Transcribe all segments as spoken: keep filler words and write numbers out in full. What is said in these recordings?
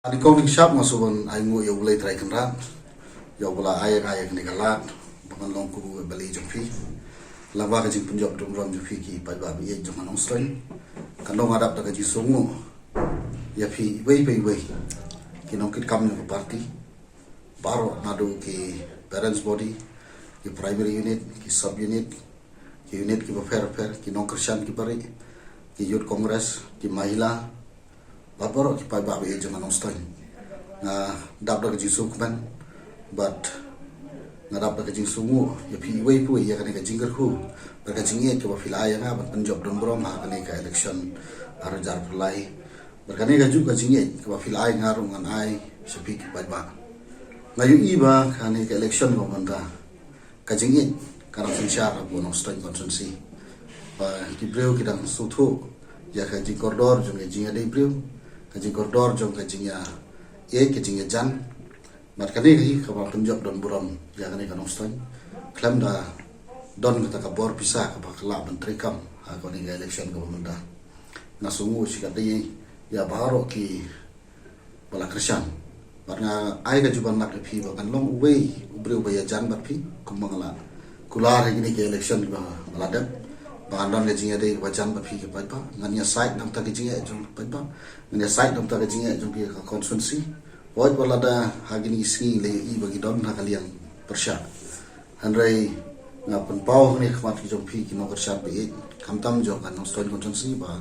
Ani kong ning shap nga suban ai ngu ïa u Blei Trai Kynrad ïa u ba la ai ïa nga ïa kane ka lad ba ngan long kum u M L A jong phi. Laba ka jingpynjop dum rom jong phi ki paidbah ba ïeit jong ka Nongstoiñ. Kan long nga dap da ka jingsngew ïa phi iwei pa iwei ki nongkitkam jong ka party. Baroh naduh ki parents body, ki primary unit, ki sub unit, ki unit ki bapher bapher, ki nongkyrshan ki bari, ki youth congress, ki mahila, bad baroh ki paidbah ba ïeit jong ka Nongstoiñ. Nga dap da ka jingsngewkmen bad nga dap da ka jingsngew ïa phi iwei pa iwei ïa kane ka jingkyrkhu bad ka jingïeit kaba phi la ai ïa nga ban pynjop dum rom ha kane ka election arhajar arphew lai. Bad kane ka juh ka jingïeit kaba phi la ai nga ruh ngan ai sha phi ki paidbah. Nga ïohi ba kane ka election ba mynta ka jingïeit ka dang synshar hapoh Nongstoiñ constituency. Ba ki briew ki dang sngewthuh ïa ka jingkordor jong ka jingïadei briew, ka jingkordor jong ka jingïa ïeit, ka jingïajan. Bad kane ka hi kaba pynjop don burom ïa kane ka Nongstoiñ. Khlem da don kata ka bor pisa kaba ka lah ban treikam ha kane ka election kaba mynta. Nga sngew shi katdei ïa baroh ki ba la kyrshan. Bad nga ai ka jubab ïa phi ba kan long uwei u briew ba ïajan bad phi kumba nga la kular ha kine ki election ba la dep. Ba ngan don ka jingïadei ba jan bad phi ki paidbah. Ngan ïasaid namar ka jingïeit jong ki paidbah. Ngan ïasaid namar ka jingïeit jong ki ka constituency. Wat ba lada ha kine ki sngi la ïohi ba ki don ha ka liang pyrshah. Hynrei nga pynpaw hangne ha khmat ki jong phi ki nongkyrshan ba ïeit, khamtam jong ka Nongstoiñ constituency ba,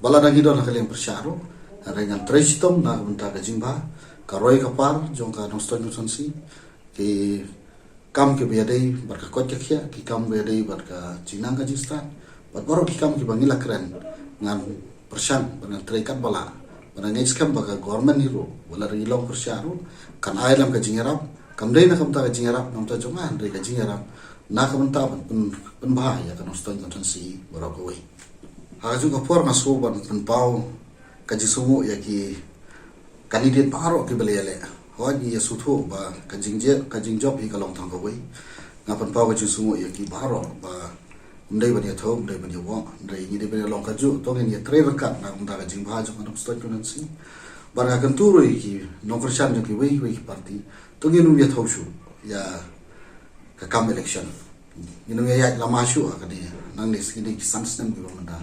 ba lada ngi don ha ka liang pyrshah ruh, hynrei ngan trei shitom na ka bynta ka jingbha, ka roi ka par jong ka Nongstoiñ constituency, ki kam kiba ïadei bad ka koit ka khiah, ki kam ba ïadei bad ka jingnang ka jingstad, bad baroh ki kam kiba ngi la kren, ngan pyrshang bad ngan trei katba lah bad ngan ngeit skhem ba ka government hi ruh, wat la ngi long pyrshah ruh, kan ai lem ka jingïarap. Kam dei na ka bynta ka jingïarap na ka bynta jong nga, hynrei ka jingïarap na ka bynta ban pyn, pynbha ïa ka Nongstoiñ constituency baroh kawei. Ha kajuh ka por nga sngew ban pynpaw ka jingsngew ïa ki candidate baroh kiba la ïaleh. Hooid, ngi ïa sngewthuh ba ka jingjop, ka jingjop hi ka long tang kawei. Nga pynpaw ka jingsngew ïa ki baroh ba ym dei ban ïathuh, ym dei ban ïawoh, hynrei ngi dei ban ïalong kajuh, to ngin ïatrei ryngkat na ka bynta ka jingbha jong ka Nongstoiñ constituency. Bad nga kyntu ruh ïa ki nongkyrshan jong kiwei kiwei ki party, to ngin ym ïathuh shuh ïa ka kam election. Ngin ym ïaid lama shuh ha kane, nangne shisien ki san snem kiba mynta.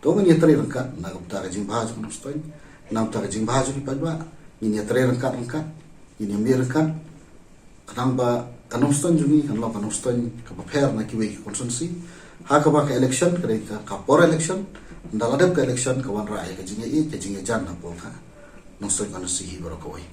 To ngin ïatrei ryngkat na ka bynta ka jingbha jong ka Nongstoiñ, na ka bynta ka jingbha jong ki paidbah, ngin ïatrei ryngkat ryngkat, ngin ïamih ryngkat. Khnang ba ka Nongstoiñ jong ngi kan long ka Nongstoiñ kaba pher na kiwei ki constituency. Ha kaba ka election ka dei ka, ka por election, ynda la dep ka election ka wanrah ïa ka jingïeit, ka jingïajan hapoh ka Nongstoiñ constituency hi baroh kawei.